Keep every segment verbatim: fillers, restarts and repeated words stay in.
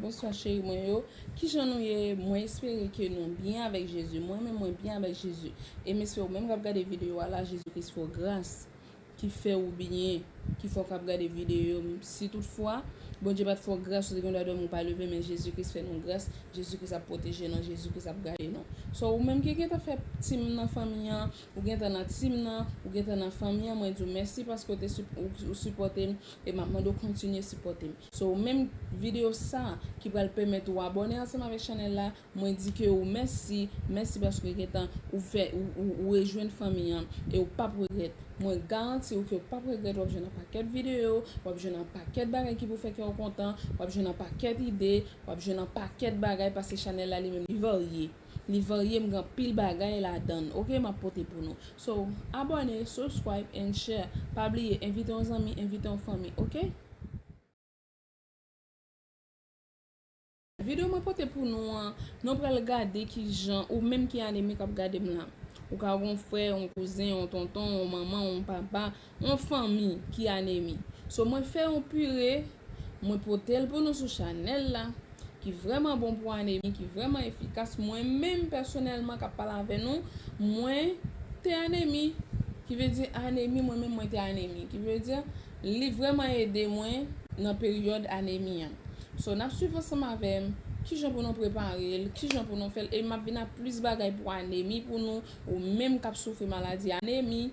Bonswa cheri mwen yo. Kijan nou ye? Mwen espere ke nou byen avèk Jezi. Mwen menm mwen byen avèk Jezi. E m espere ou menm k ap gade videyo a la, Jezi Kris fè w gras, ki fè ou byen, ki fè w k ap gade videyo m. Si toutfwa Bondye pa t fè w gras, ou te gen dwa dòmi ou pa leve, men Jezi Kris fè nou gras, Jezi Kris ap pwoteje nou, Jezi Kris ap gade nou. So, ou menm ki gentan fè tim nan fanmi an, ou gentan nan tim nan, ou gentan nan fanmi an, mwen di w mèsi paske ou te sup-, ou, ou sipòte m, e m ap mande w kontinye sipòte m. So, ou menm videyo sa ki pral pèmèt ou abòne ansanm avèk chanèl la, mwen di ke ou mèsi, mèsi paske gentan ou fè, ou, ou, ou rejwenn fanmi an, e ou p ap regrèt. Mwen garanti ou ke ou p ap regrèt, w ap jwenn yon pakèt videyo, w ap jwenn yon pakèt bagay ki pou fè kè w kontan, w ap jwenn yon pakèt ide, w ap jwenn yon pakèt bagay paske chanèl la li menm li varye. Li varye, m gen anpil bagay ladan l, oke, m ap pote pou nou. So, abòne, subscribe and share. Pa bliye, envite yon zanmi, envite yon fanmi, oke? Videyo mwen pote pou nou an, nou pral gade kijan, ou menm ki anemi k ap gade m la. Ou ka gen yon frè, yon kouzen, yon tonton, yon manman, yon papa, yon fanmi ki anemi. So, mwen fè yon pire, mwen pote l pou nou sou chanèl la, ki vrèman bon pou anemi, ki vrèman efikas. Mwen menm pèsonèlman k ap pale avè nou, mwen te anemi, ki vle di anemi, mwen menm mwen te anemi, ki vle di li vrèman ede mwen nan peryòd anemi an. So, n ap swiv ansanm avè m kijan pou nou prepare l, kijan pou nou fè l, e m ap vin ak plis bagay pou anemi pou nou, ou menm k ap soufri maladi anemi,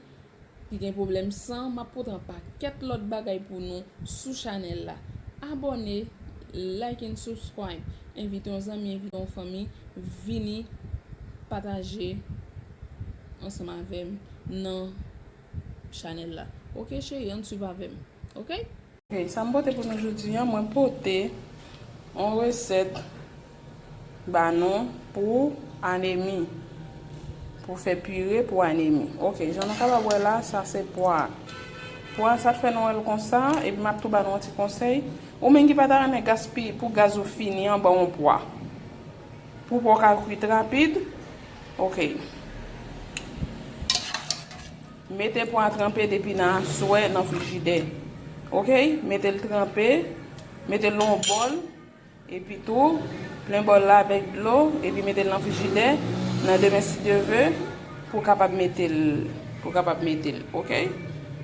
ki gen pwoblèm san, m ap pote yon pakèt lòt bagay pou nou sou chanèl la. Abòne, like and subscribe. Envite yon zanmi, envite yon fanmi, vini pataje ansanm avè m nan chanèl la. Oke, cheri, ann swiv avè m. Oke? Ok, sa m pote pou nou jodi a, mwen pote yon resèt ba nou pou anemi, pou fè pire pou anemi. Ok, jan nou kapab wè la, sa se pwa. Pwa sa fè nou wè l konsa, epi m ap tou ba nou yon ti konsèy. Ou menm ki pa ta renmen gaspiye pou gaz ou fini anba yon pwa. Pou pwa w ka kwit rapid, ok. Mete pwa tranpe depi nan aswè nan frijidè. Ok? Mete l tranpe, mete l nan yon bòl, epi tou, plen bòl la avèk dlo, epi mete l nan frijidè, nan demen si Dye ve, pou kapab mete l, pou kapab mete l, ok?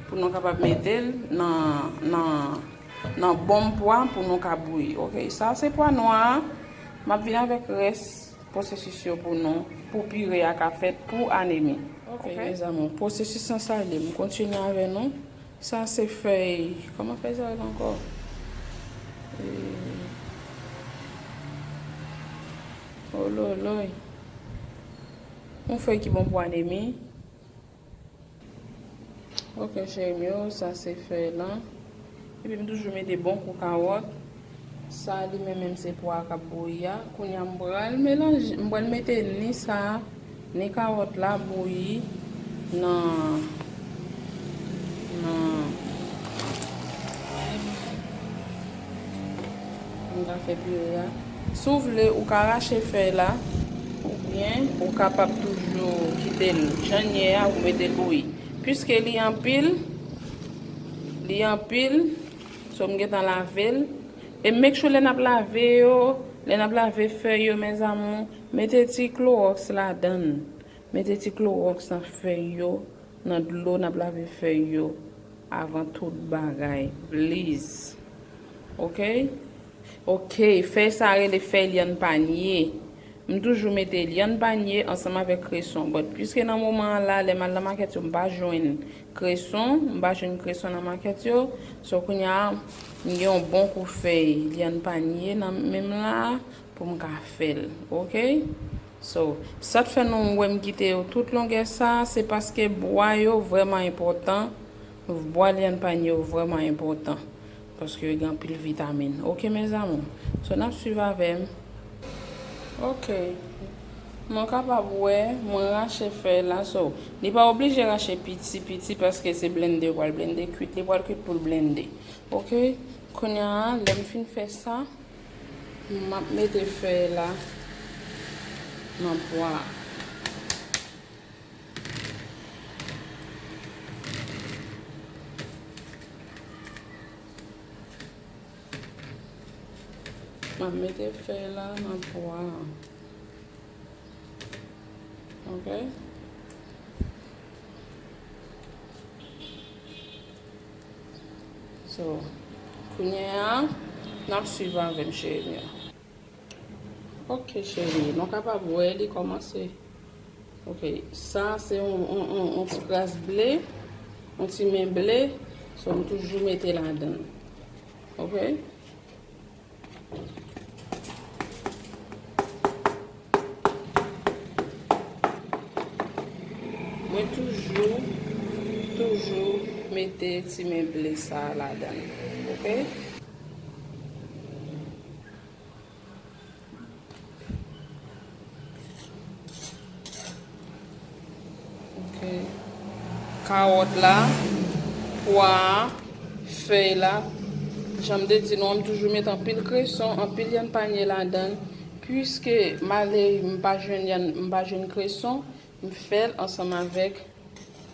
Pou nou kapab mete l nan, nan, nan bon pwa pou nou ka bouyi, ok? Sa se pwa nwa a, m ap vin avèk rès pwosesis yo pou nou, pou pire a ka fèt pou anemi. Ok, ok, mezanmi, pwosesis lan sa ye, m kontinye avè nou. Sa se fèy, kòman fèy sa rele ankò? E, ololoy. Yon fèy ki bon pou anemi. Ok, cheri m yo, sa se fèy lan. Epi m toujou mete bon kou kawòt. Sa li menm menm se pwa k ap bouyi a. Kounye a m pral melanje, m pral mete ni sa, ni kawòt la bouyi nan, nan, m ka fè pire a. Si w vle, ou ka rache fèy la, oubyen ou kapab toujou kite l jan l ye a, ou mete l bouyi. Piske li anpil, li anpil, so m gentan lave l. E make sure lè n ap lave yo, lè n ap lave fèy yo, mes amours, mete ti klowòks ladan l. Mete ti klowòks nan fèy yo, nan dlo n ap lave fèy yo, avan tout bagay. Please. Ok? Ok, fèy sa rele fèy lyann panye. M toujou mete lyann panye ansanm avèk kreson. But piske nan moman an la, lè m al nan makèt yo, m pa jwenn kreson, m pa jwenn kreson nan makèt yo. So, kounye a, m gen yon bon kou fèy lyann panye nan men m la pou m ka fè l. Ok? So, sa k fè nou wè m kite yo tout longè sa, se paske bwa yo vrèman enpòtan. Bwa lyann panye yo vrèman enpòtan. Paske yo gen anpil vitamin. Ok, mes amours? So, n ap swiv avè m. Ok. Mwen kapab wè, mwen rache fèy la. So, li pa oblije rache piti, piti, paske se blende yo pral blende kwit. Li pral kwit pou l blende. Ok? Kounye a, lè m fin fè sa, m ap mete fèy la nan pwa a. M ap mete fèy la nan pwa a. Ok? So, kounye a, n ap swiv avè m, cheri m yo. Ok, cheri, nou kapab wè li kòmanse. Ok, sa se yon, yon, yon, yon ti kras ble, yon ti men ble, so m toujou mete ladan l. Ok? Mwen toujou, toujou mete ti men ble sa a ladan l, ok? Ok. Kawòt la, pwa a, fèy la. Jan m te di nou an, m toujou met anpil kreson, anpil yann panye ladan l. Piske malere m pa jwenn yann, m pa jwenn kreson, m fè l ansanm avèk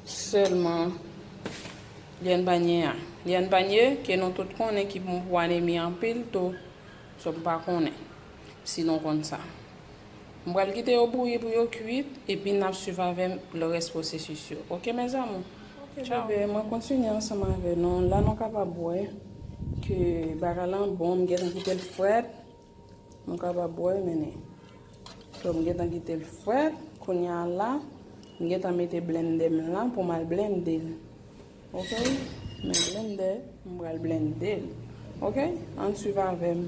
sèlman yann panye a. Yann panye ke nou tout konnen ki bon pou anemi anpil tou. So, m pa konnen si nou konn sa. M pral kite yo bouyi pou yo kuit, epi n ap swiv avè m le rès pwosesis yo. Ok, mes amours? Ok, tchao. Bebe, mwen kontinye ansanm avè nou. La, nou kapab wè ke bagay lan bon, m gentan kite l frèt. Nou kapab wè, mennen. So, m gentan kite l frèt. Kounye a la, m gentan mete blendè m lan pou m al blende l. Ok? Men blendè, m pral blende l. Ok? Ann swiv avè m.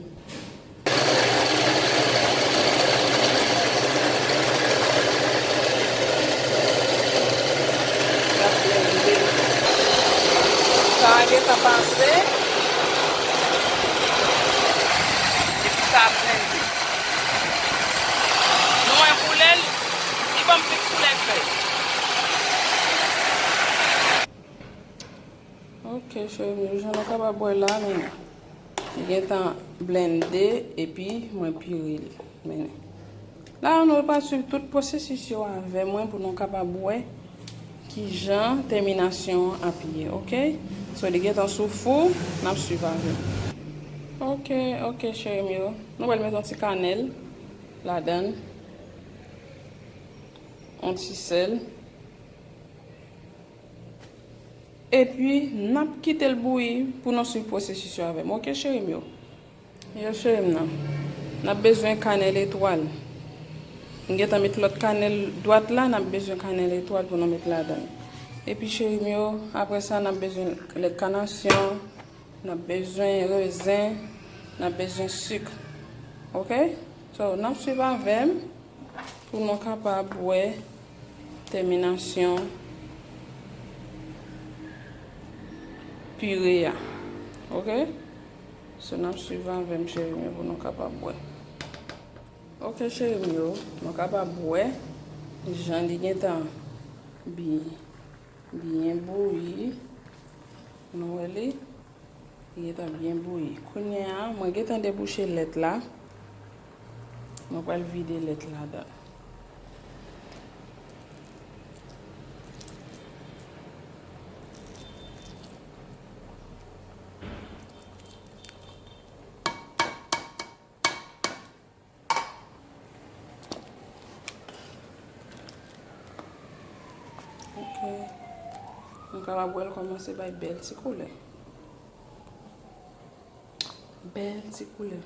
M ap blende l. Sa a gentan pase. Epi sa ap blende. Nou wè koulè l, li ban m tout koulè fèy. Ok, cheri m yo, jan nou kapab wè la, men li gentan blende epi mwen pire l. Men la, nou pral swiv tout pwosesis yo avè mwen pou nou kapab wè kijan tèminasyon an ap ye, ok? So, li gentan sou fou, n ap swiv avè m. Ok, ok, cheri m yo. Nou pral met yon ti kanèl ladan l, yon ti sèl. Epi, n ap kite l bouyi pou nou swiv pwosesis yo avè m. Ok, cheri m yo? Yo, cheri m nan. N ap bezwen kanèl etwal. M gentan met lòt kanèl dwat la, n ap bezwen kanèl etwal pou nou met ladan l. Epi, cheri m yo, apre sa, n ap bezwen lèt kanasyon, n ap bezwen rezen, n ap bezwen sik. Ok? So, n ap swiv avè m pou nou kapab wè tèminasyon pire a. Ok? So, n ap swiv avè m, cheri m yo, pou nou kapab wè. Ok, cheri m yo, nou kapab wè jan li gentan bi-, byen bouyi. Nou wè li? Li gentan byen bouyi. Kounye a, mwen gentan debouche lèt la. Mwen pral vide lèt ladan. Ok. Nou kapab wè l kòmanse bay bèl ti koulè. Bèl ti koulè.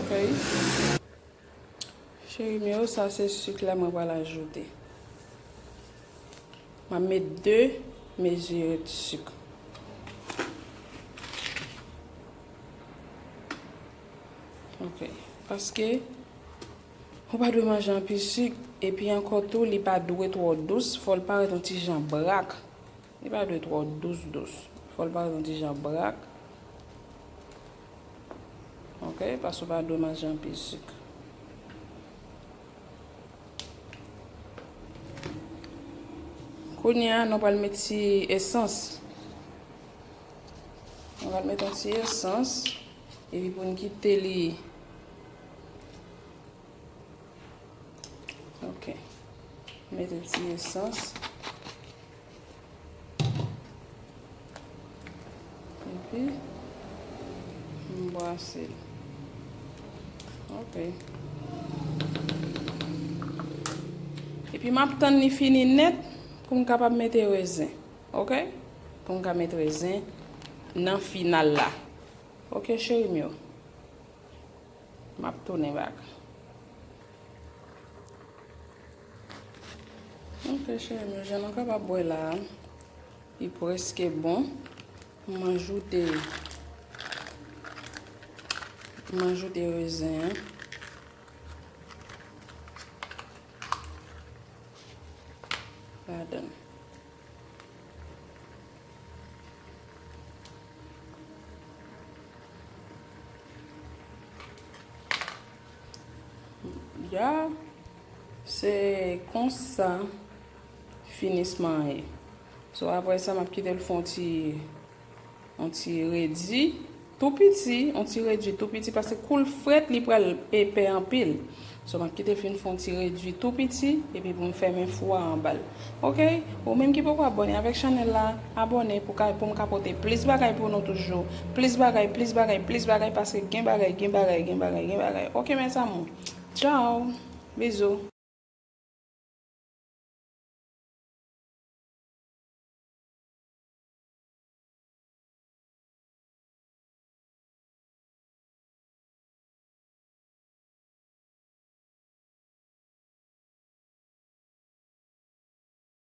Ok. Cheri m yo, sa se sik la mwen pral ajoute. M ap met de mezi sik. Ok. Paske ou pa dwe manje anpil sik, epi ankò tou, li pa dwe twò dous, fò l parèt yon ti jan brak. Li pa dwe twò dous dous. Fò l parèt yon ti jan brak. Ok, paske w pa dwe manje anpil sik. Kounye a, nou pral met ti esans. Nou pral met yon ti esans. Epi pou n kite li. Ok. Mete ti esans. M bwase l. Ok. Epi m ap tann li fini nèt pou m kapab mete rezen. Ok? Pou m ka met rezen nan final la. Ok, cheri m yo. M ap tounen bak. Ok, cheri m yo, jan nou kapab wè la, li prèske bon. M ajoute, m ajoute rezen an ladan. Ya, se konsa finisman an ye. So, apre sa, m ap kite l fè yon ti, yon ti redi tou piti, yon ti redi tou piti, paske kou l frèt, li pral epè anpil. So, m ap kite l fin fè yon ti redi tou piti, epi pou m fèmen fou a anba l. Ok? Ou menm ki poko abòne avèk chanèl la, abòne pou ka, pou m ka pote plis bagay pou nou toujou. Plis bagay, plis bagay, plis bagay, paske gen bagay, gen bagay, gen bagay, gen bagay. Ok, mes amours. Tchao. Bizou.